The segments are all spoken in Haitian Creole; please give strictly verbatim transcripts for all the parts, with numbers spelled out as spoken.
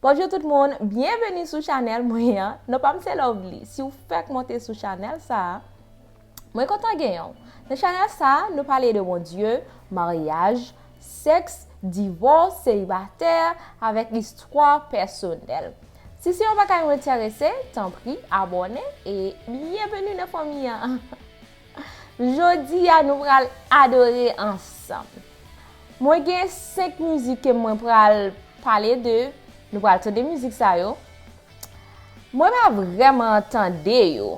Bonjou tout moun, byenveni sou chanèl mwen an. Non pa m se Lovely. Si w fèk monte sou chanèl sa a, mwen kontan genyen w. Nan chanèl sa a, nou pale de Bondye, maryaj, sèks, divòs, selibatè, avèk istwa pèsonèl. Si se yon bagay ou enterese, tanpri, abòne e byenveni nan fanmi an. Jodi a, nou pral adore ansanm. Mwen gen senk mizik ke mwen pral pale de, nou pral tande mizik sa yo. Mwen pa vrèman tande yo.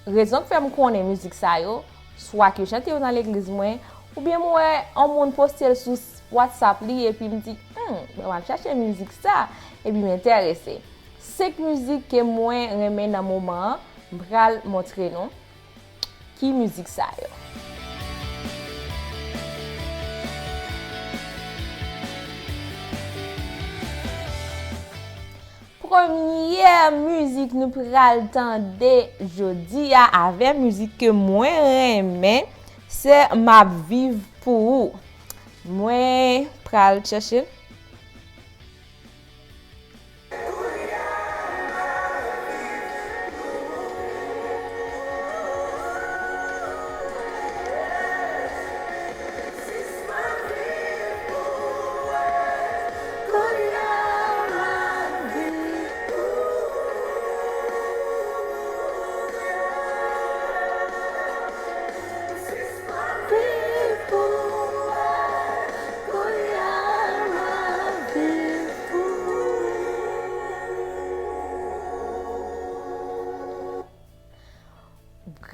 Rezon k fè m konnen mizik sa yo, swa ke yo chante yo nan legliz mwen, oubyen m wè yon moun poste l sou s-, WhatsApp li, epi m di, hmm, mwen al chache mizik sa, epi m enterese. Senk mizik ke mwen renmen nan moman an, m pral montre nou ki mizik sa yo. Premyè mizik nou pral tande jodi a avè mizik ke mwen renmen, se M ap viv pou ou. Mwen pral chèche l.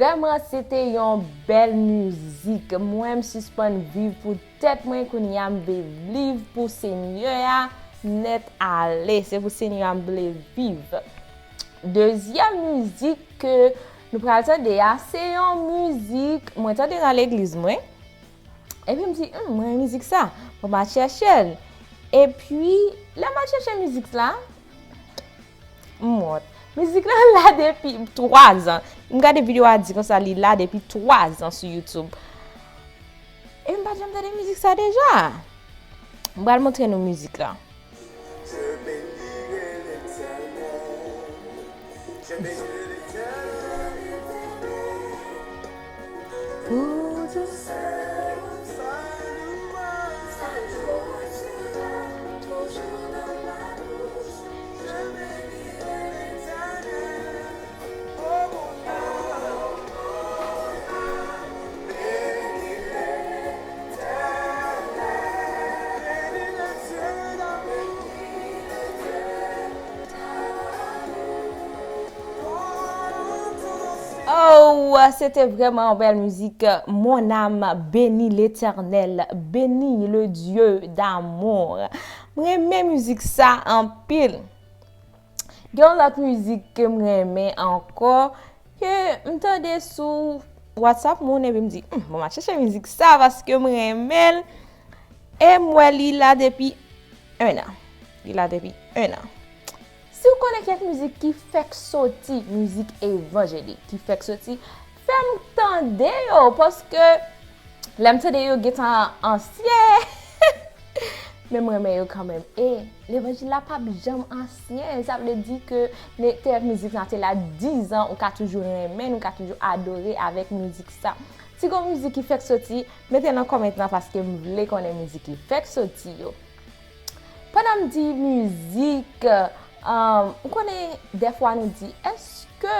Vrèman, se te yon bèl mizik. Mwen, m sispann viv pou tèt mwen, kounye a m viv pou Senyè a nèt ale. Se pou Senyè a m vle viv. Dezyèm mizik ke nou pral tande a, se yon mizik mwen tande nan legliz mwen. Epi m di, hmm, mwen renmen mizik sa. Bon, m al chèche l. Epi, lè m al chèche mizik la, m wont. Mizik la la depi twa zan. M gade videyo a di konsa li la depi twa zan sou YouTube. E m pa t janm tande mizik sa deja. M pral montre nou mizik la. Oh, se te vrèman yon bèl mizik. Mon âme bénit l'Éternel, bénis le Dieu d'amour. Mwen renmen mizik sa anpil. Gen yon lòt mizik ke m renmen ankò, ke m tande sou WhatsApp moun, epi m di, hmm, bon, m a chèche mizik sa paske m renmen l. E m wè li la depi en an. Li la depi en an. Si w konnen kèk mizik ki fèk soti, mizik evanjelik ki fèk soti, fè m tande yo, paske lè m tande yo gentan ansyen. Men m renmen yo kanmenm. E levanjil la p ap janm ansyen. Sa vle di ke ne-, te mizik sa te la diz an, ou ka toujou renmen l, ou ka toujou adore avèk mizik sa. Si gon mizik ki fèk soti, mete nan kòmantè paske m vle konnen mizik ki fèk soti yo. Pandan m di mizik, um, ou konnen dèfwa nou di, èske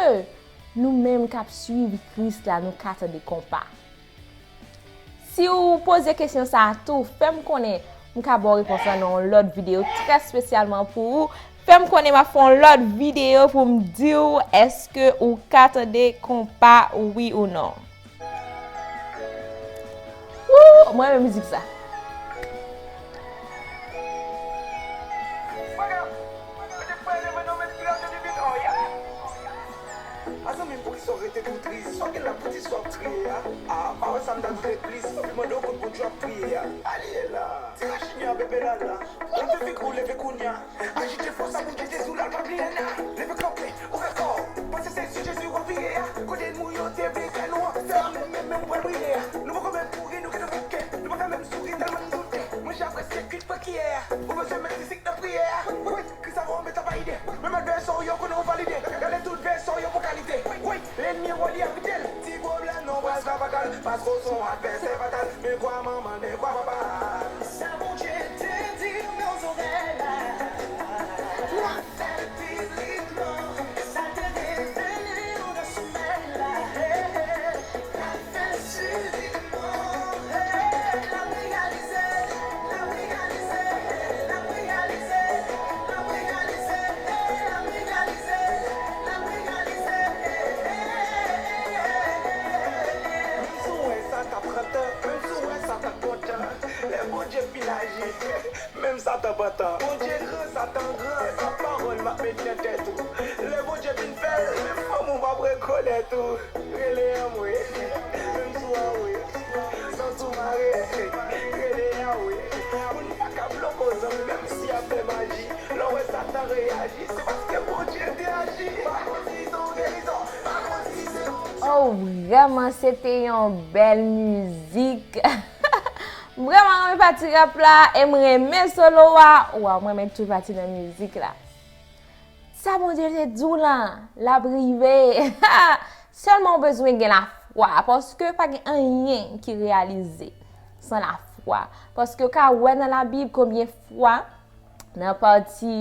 nou menm k ap swiv Kris la, nou ka tande konpa? Si w poze kesyon sa a tou, fè m konnen. M ka ba w repons lan nan yon lòt videyo trè espesyalman pou ou. Fè m konnen m ap fè yon lòt videyo pou m di w èske ou ka tande konpa, wi ou non. Woo! Mwen renmen mizik sa. A zanmi m, poukisa w rete tou tris? Sa w gen la pou di sa w ap kriye a? A, pa wè sa m ta di w te plis. Epi mande w kot Bondye w ap priye a. Alye la. Ti machin yo a bebe la la. Leve figi w, leve kounye a. Ajite fò sa pou Jezi w la, l pa bliye na. Leve kanpe, ouvè kò w. Panse se sou Jezi w ap priye a. Kote nou yo te vle kè nou an. Se la menm, menm, menm ou pral priye a. Nou poko menm kouri, nou gentan bouke. Nou pa ka menm souri tèlman n doute. Manje a prèske kwit, pran kiyè a. Ou bezwen met mizik nan priyè a. Wi, wi, Kris a Paske w se yon advèsè fatal, men kwa manman, men kwa papa. Sa Bondye te di nan zòrèy la, w ap fè l piblikman. Sa l te revele w nan somèy la, hey, hey, l ap fè l sibitman. Hey, l ap reyalize, l ap reyalize, l ap reyalize, l ap reyalize, hey, l ap reyalize, l ap reyalize, hey, hey, hey, hey, hey, hey. Menm si w wè sa t ap pran tan, menm si w wè sa t ap pran tan, lè Bondye fin aji, menm Satan pantan. Bondye gran, Satan gran, se pa pawòl m ap mete nan tèt ou. Lè Bondye fin fè l, menm fanmi w p ap rekonèt ou. Rele anmwe, menm si w anwe, san soumare, rele anwe. Moun pa ka bloke w zanmi, menm si y ap fè maji. Lè w wè Satan reyaji, se paske Bondye te aji. Pa koz li se yon gerizon, pa koz li se yon... Oh, vrèman, se te yon bèl mizik. M vrèman renmen pati rap la, e m renmen solo a. Waw, m renmen tout pati nan mizik la. Sa Bondye te di w lan, l ap rive. Sèlman w bezwen gen lafwa, paske pa gen anyen ki reyalize san lafwa. Paske w ka wè nan Labib konbyen fwa, nan pati,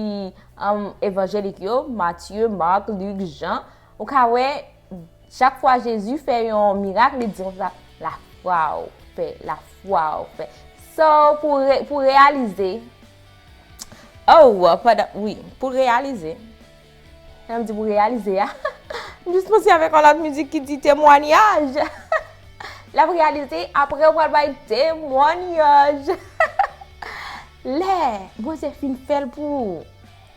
um, evanjelik yo, Matye, Mak, Lik, Jan, ou ka wè, chak fwa Jezi fè yon mirak, li di konsa, lafwa w fè, lafwa w fè. So, pou re-, pou reyalize, oh, pandan, wi, pou reyalize, lè m di pou reyalize a, m jis panse avèk yon lòt mizik ki di temwanyaj. L ap reyalize, apre w pral bay temwanyaj. Lè Bondye fin fè l pou ou,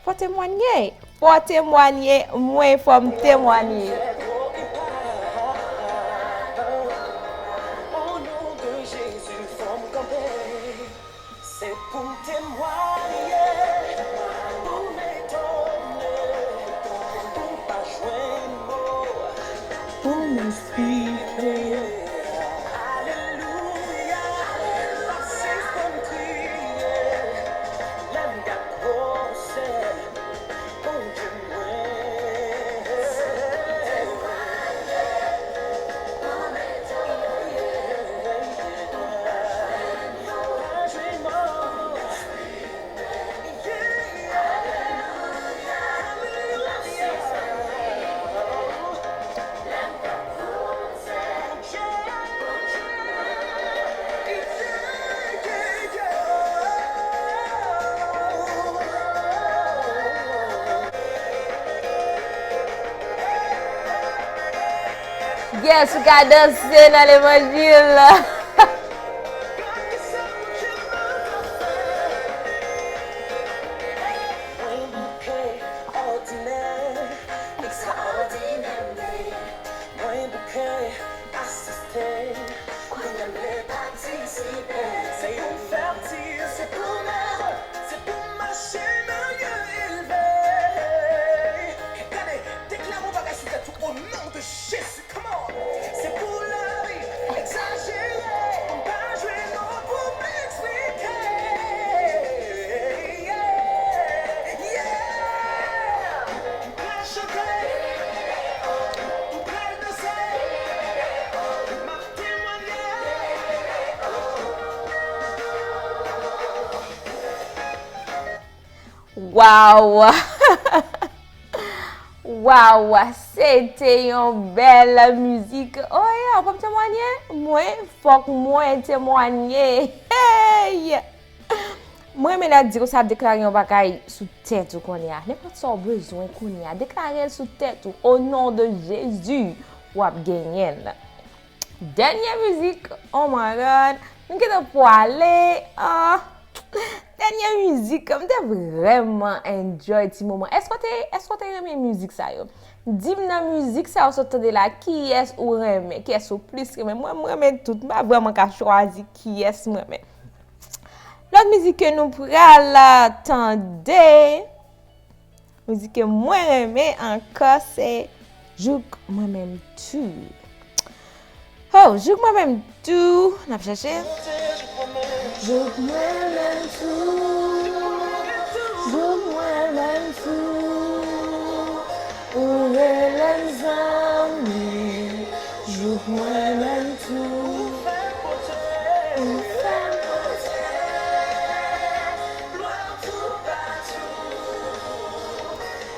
fò w temwanye. Fò w temwanye, mwen fò m temwanye. O non de Jezi, fò m kanpe. Se pou m temwanye, pou m etone, pou m pa jwenn mo, pou m eksprime. Alelouya, pa sispann kriye, lè m gad gwosè Bondye mwen. Yes, ou ka danse nan levanjil. Mwen bouke òdinè, ekstraòdinè, mwen bouke asiste, kounye a m vle patisipe. Se pou m fè ti, se pou m leve, se pou m mache nan lye elve. Gade, deklare yon bagay sou tèt ou, o non de Jezi. Come on. Se pou lavi egzajere, m pa jwenn mo pou m eksplike. Yeah, yeah. M pral chante, m pral danse, m ap temwanye. Waw! Waw! Se te yon bèl mizik. Oh yeah, w p ap temwanye? Mwen, fòk mwen temwanye. Hey! Mwen renmen lè di konsa, deklare yon bagay sou tèt ou kounye a. Nenpòt sa w bezwen kounye a, deklare l sou tèt ou. O non de Jezi, w ap genyen l. Dènye mizik, oh my God, nou gentan pwale. Ah, dènye mizik, m te vrèman enjoy ti moman. Èske w te, èske w te renmen mizik sa yo? Di m nan mizik sa yo sot tande la, kiyès ou renmen, kiyès ou plis renmen? Mwen, m renmen tout, m pa vrèman ka chwazi kiyès m renmen. Lòt mizik ke nou pral tande, mizik ke mwen renmen ankò se Jouk mwen menm tou. Oh, Jouk mwen menm tou, n ap chèche. Jouk mwen menm tou, jouk mwen menm tou, ou rele m zanmi, jouk mwen menm tou.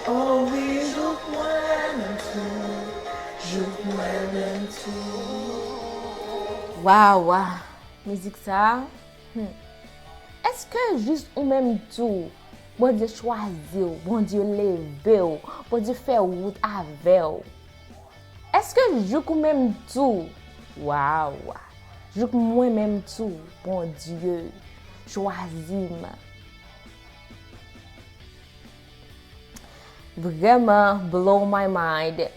Oh wi, jouk mwen menm tou, jouk mwen menm tou. Waw, waw, mizik sa a, hmm. Èske jis ou menm tou, Bondye chwazi w, Bondye leve w, Bondye fè wout avè w? Èske jouk ou menm tou, waw, jouk mwen menm tou, Bondye chwazi m? Vrèman blow my mind.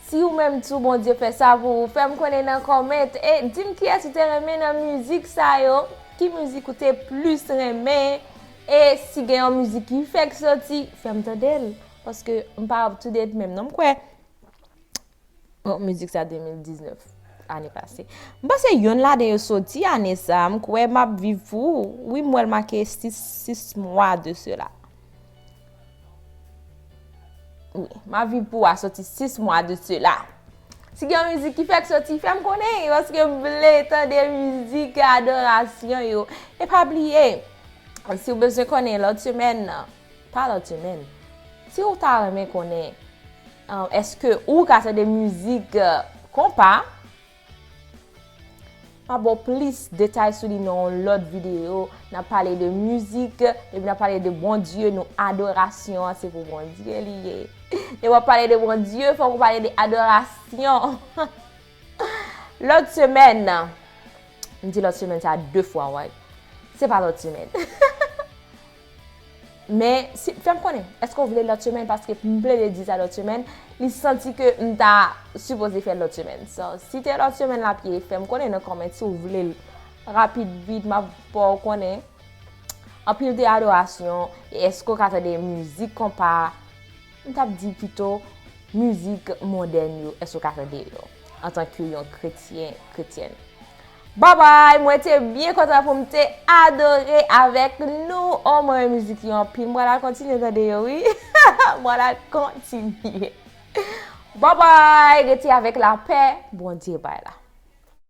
Si ou menm tou Bondye fè sa pou ou, fè m konnen nan comment e di m kiyès ou te renmen nan mizik sa yo, ki mizik ou te plis renmen, e si gen yon mizik ki fèk soti, fè m tande l, paske m pa up to date menm non, m kwè. Bon, mizik sa de mil diznèf, ane pase. M panse yonn ladan yo soti ane sa, m kwè m ap viv pou ou. Wi, m wè l make sis, sis mwa de sela. Wi, m ap viv pou ou a soti sis mwa de sela. Si gen yon mizik ki fèk soti, fè m konnen, paske m vle tande mizik adorasyon yo. E pa bliye, si w bezwen konnen lòt semèn, pa lòt semèn. Si w ta renmen konnen, èske ou ka tande mizik konpa, m a ba w plis detay sou li nan yon lòt videyo. N ap pale de mizik, epi n ap pale de Bondye, nou adorasyon an se pou Bondye li ye. Lè w ap pale de Bondye, fòk ou pale de adorasyon. Lòt semèn, m di lòt semèn sa de fwa, wi. Se pa lòt semèn. Men, si, fè m konnen, èske w vle lòt semèn? Paske m plede di sa lòt semèn, li santi ke m ta sipoze fè lòt semèn. So, si te lòt semèn l ap ye, fè m konnen nan comment si w vle l. Rapid, vit, m ap ba w konnen. Anpil de adorasyon, e èske w ka tande mizik konpa? M t ap di pito mizik modèn yo, èske w ka tande yo antanke yon kretyen, kretyèn? Babay, mwen te byen kontan pou m te adore avèk nou. O, mwen renmen mizik yo anpil. M pral al kontinye tande yo, wi. M pral al kontinye. Babay, rete avèk lapè Bondye bay la.